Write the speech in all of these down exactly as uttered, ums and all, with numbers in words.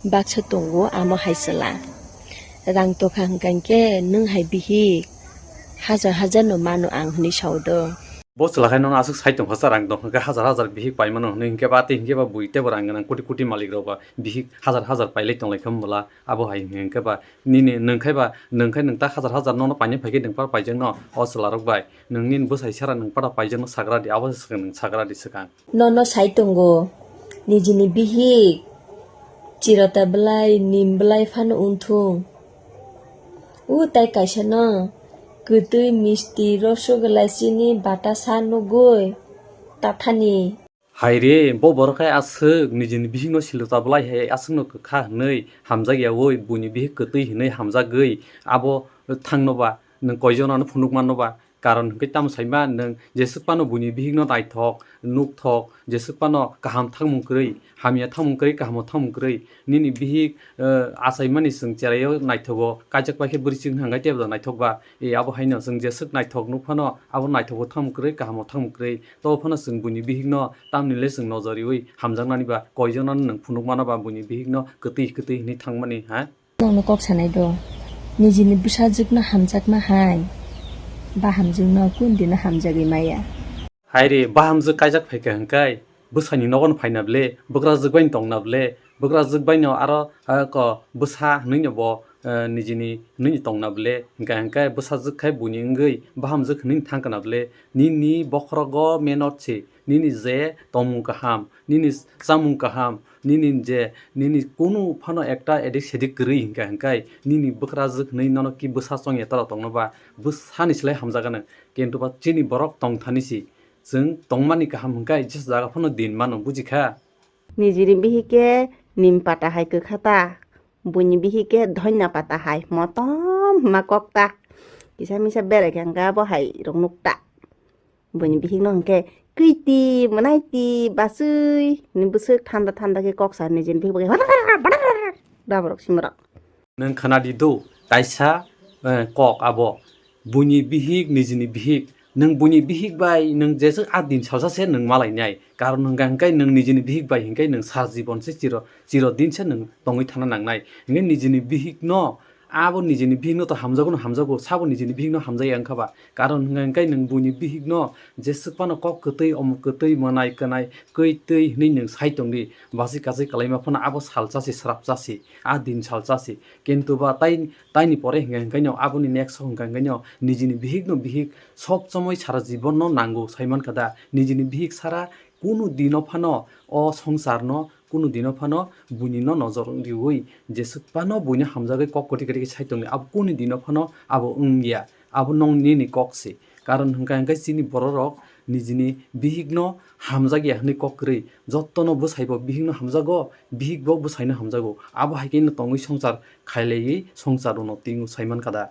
Baksa tongo amo hai chwla. Rang tokha hwnkha hwnkhe nwng hai bihik hajar hajar no mano ang hwnwi sao do. Bo chwla khai nono aswk sai tongkha sa rang tong hwnkhe hajar hajar bihik paimano hwnwi hwnkhe ba tei hwnkhe ba bui teibo rang gwnang koti koti malik rok ba bihik hajar hajar pailai tonglai kha mula abo hai hwnkhe ba nini nwng khai ba nwng khai nwng ta hajar hajar nono paina phaikhe nwng par paijak no o chwla rok bai nwng nini bwsai sara nwng para paijak no sagra di abo se swkang nwng sagra di swkang. Nono sai tongo, nijini bihik chirota bwlai, nim bwlai phano wngthung. O tai kaisa no kwtwi misti, rosogwlai, chini, batasa nugwi tathani. Hai re, bo borok hai aswk nijini bihik no chirota bwlai hai aswk no kwkha hwnwi hamjak yawi, buini bihik kwtwi hwnwi hamjagwi abo thang no ba, nwng koi jona no phunuk man no ba, Karon hwnkhe tamo saima nwng jeswk phano buini bihikno naithok, nukthok, jeswk phano kaham thangmung kwrwi, hamya thangmung kwrwi, kahamo thangmung kwrwi, nini bihik, eh, achaimani chwng cheraio naithogo, kaijak pai khe bwrwi chwng hwnkhai teibo naithok ba, eh, abo haino chwng jeswk naithok nuk phano abo naithogo thangmung kwrwi, kahamo thangmung kwrwi, to phano chwng buini bihikno tamni le chwng nojor riui hamjaknani ba, koijaknani nwng phunuk mano ba buini bihikno kwtwi kwtwi hwnwi thangmani, ha? Nono kok sanai do, nijini bwsajwkno hamjakma hai, bahamjwkno kun dino hamjagwi maya. Hai re, bahamjwk kaijak phaikha hwnkhe, bwsani nogono phaina ble, bwkrajwk bai tongna ble, bwkrajwk baino aro, ah, ko bwsa hwnwino bo, ah, nijini hwnwino tongna ble, hwnkhe hwnkhe bwsajwk khai buini wngwi bahamjwk hwnwi thangkha na ble, nini bokhorogo menot se, nini je tongmung kaham, nini chamung kaham, Nini je, nini kunu phano ekta edik sedik kwrwi hwnkha hwnkhe, nini bwkrajwk hwnwi nono ki bwsa chongya tara tongno ba, bwsani slai hamjak gwnang. Kintu ba chini borok tongthani si, chwng tongmani kaham hwnkhe jesa jaga phano din mano, buji kha? Nijini bihik khe nim pata hai kwkha ta, buini bihik khe dhonya pata hai motom ma kok ta. Kisa misa berai khe hwnkhe abo hai rok nuk ta. Buini bihikno hwnkhe, "Kwiti, mwnaiti, bachwi," hwnwi bwswk thanda thanda khe kok sa nijini bihik bagwi daborok simorok. Nwng khwnadi do, kaisa, eh, kok abo. Buini bihik, nijini bihik. Nwng buini bihik bai nwng jeswk a din salsa se nwng malainai. Karon hwnkha hwnkhe nwng nijini bihik bai hwnkhe nwng sar jibon se chiro, chiro din se nwng tongwi thana nangnai. Hwnkhe nijini bihikno Abo nijini bihikno to hamjago no hamjago, sabo nijini bihikno hamjaya wngkha ba? Karon hwnka hwnkhe nwng buini bihikno jeswk phano kok kwtwi, omok kwtwi, mwnai kwnai, kwitwi hwnwi nwng sai tongdi. Bachwi kachwi kwlaima phano abo salsa se, srapsa se, a din salsa se. Kintu ba tai, taini pore hwnka hwnkhe no aboni next o hwnka hwnkhe no nijini bihikno bihik sob somoi sara jibon no nango sai mankha da? Nijini bihik sara kunu dino phano o songsar no kunu dino phano buini no nojor riui jeswk phano buino hamjagwi kok kwtwi kwtwi khe sai tongdi, abo kunu dino phano abo wngya, abo nong nini kok se. Karon hwnka hwnkhe chini bororok nijini bihikno hamjakya hwnwi kok kwrwi, jottono bwsaibo bihikno hamjago, bihikbo bwsaino hamjago, abo hai khe no tongwi songsar khailaiwi songsar unnoti wngo sai mankha da.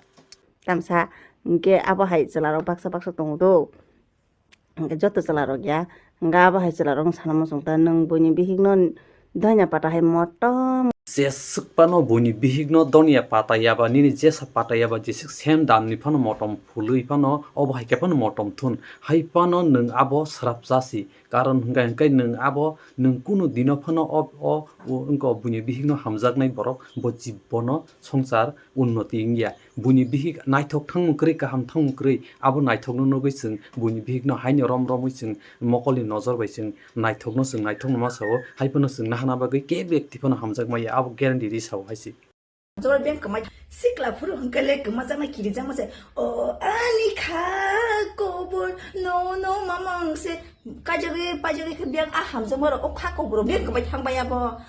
Tamsa hwnkhe abo hai chwlarok baksa baksa tongo do. Hwnkhe joto chwlarok ya, hwnkhe abo hai chwlarokno sana muchung ta, nwng buini bihikno doina pata hai motom. Jeswk phano buini bihikno donia pata yaba, nini jesa pata yaba, jeswk sem damni phano motom phului phano, obo hai khe phano motom thun. Hai phano nwng abo srapsa si, karon hwnkha hwnkhe nwng abo, nwng kunu dino phano o, o, o, wngkha buini bihikno hamjaknai borok, bo jibbono songsar unnoti wngya. Buini bihik naithok thangmung kwrwi, kaham thangmung kwrwi, abo naithokno nugwi chwng buini bihikno haino rom romwi chwng mokolni nojor bai chwng naithokno, chwng naithokno ma sao, hai phano chwng nahana bagwi kebo bekti phano hamjak maya, abo guarantee ri sao hai se. Jora beng kwmai sikla phuru hwnkhe le kwmajaknai kirijakma se, "O ani kha kobor no no mama ang se kaijagwi paijagwi khe beng a hamjakma rok o kha kobor beng kwmai thang bai abo."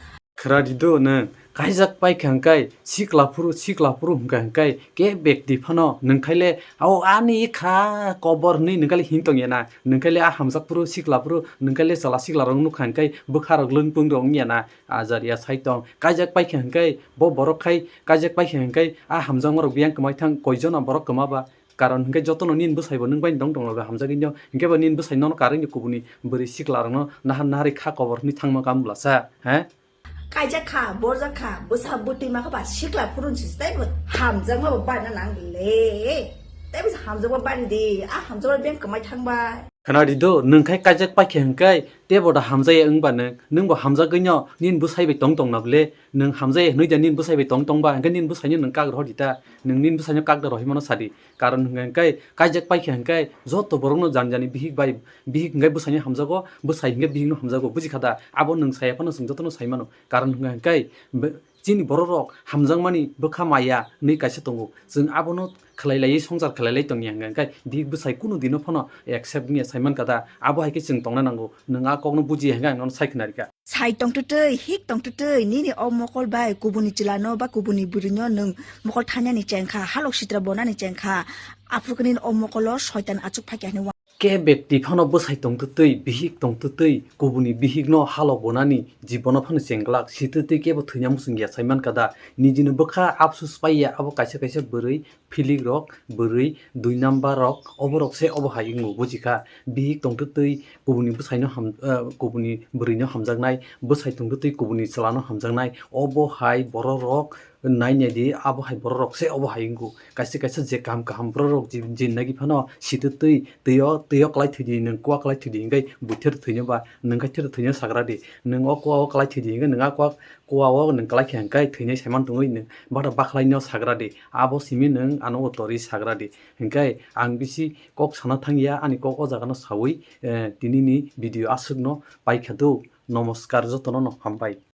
Khwra di do nwng, kaijak pai kha hwnkhe sikla phuru, sikla phuru hwnkha hwnkhe kebo bekti phano nwng khai le, "O ani kha kobor," hwnwi nwng khai le hin tong ya na, nwng khai le a hamjak phuru, sikla phuru, nwng khai le chwla sikla rok nuk kha hwnkhe bwkha rok lwng pung rok wng ya na, ajar ya sai tong, kaijak pai kha hwnkhe bo borok khai, kaijak pai kha hwnkhe a hamjakma rok biyang kwmai thang, koi jona borok kwma ba, karon hwnkhe jotono nini bwsai bo nwng bai tong tong rok hamjagwi no, hwnkhe bo nini bwsai nono karwi ni kubuni bwrwi sikla rok no nahar nahar kha kobor hwnwi thangma kam bwlasa, he? Kaijak kha, borjak kha, bwsa bwtwi ma kha ba sikla phurun si tei bo hamjakma bo bana nang le. Tei bo hamjakma bani di, a hamjakma beng kwmai thang bai. Khwnadi do, nwng khai kaijak paikha hwnkhe teibo da hamjaya wngba nwng? Nwngbo hamjagwino nini bwsai bai tong tongna bwle? Nwng hamjaya hwnwi da nini bwsai bai tong tongba hwnkhe nini bwsaino nwng kak rohor di ta? Nwng nini bwsaino kak da rohimano sadi. Karon hwnkhe kaijak paikha hwnkhe joto borokno jani jani bihik bai bihik hwnkhe bwsaino hamjago, bwsai hwnkhe bihikno hamjago, bujikha da? Abo nwng saya phano chwng jotono saimano. Karon hwnkhe chini bororok hamjakmani bwkha maya hwnwi kaisa tongo. Chwng abono khwlailaiwi swngchar khwlailai tongya hwnkhe bihik bwsai kunu dino phano accept wngya saimankha da? Abo hai khe chwng tongna nango. Nwng a kokno bujiya hwnkhe ang nono sai khwnarikha. Sai tongtwtwi, hik tongtwtwi, nini o mokol bai kubuni chwlano ba kubuni bwrwino nwng mokol thanani chengkha, halok sitra bonani chengkha, aphuru khe nini o mokolo soitan achuk phaikha hwnwi wa. Khe bekti phano bwsai tongtwtwi, bihik tongtwtwi, kubuni bihikno halok bonani jibono phano chengglak, sitwtwi kebo thwina muchungya saimankha da? Nijini bwkha apsus paiya abo kaisa kaisa bwrwi, philik rok, bwrwi, dui number rok, oborok se obo hai wngo bujikha. Bihik tongtwtwi kubuni bwsaino ham-, eh, kubuni bwrwino hamjaknai, bwsai tongtwtwi kubuni chwlano hamjaknai, obo hai bororok nai nai di, abo hai bororok se obo hai wngo. Kaisa kaisa je kaham kaham bororok ji-, jindagi phano sitwtwi twi o, twi o kwlai thwidi, nwng kua kwlai thwidi hwnkhe buithir thwino ba, nwng khe thwino sagra di. Nwng o kua o kwlai thwidi hwnkhe nwng a kua, kua o nwng kwlai khe hwnkhe thwinai saiman tongwi nwng bata bakhlaino sagra di. Abo simi nwng ano o torwi sagra di. Hwnkhe ang bisi kok sana thangya, ani kok o jagano sawi, eh, tinini video aswkno paikha do. Nomoskar, jotono no hambai.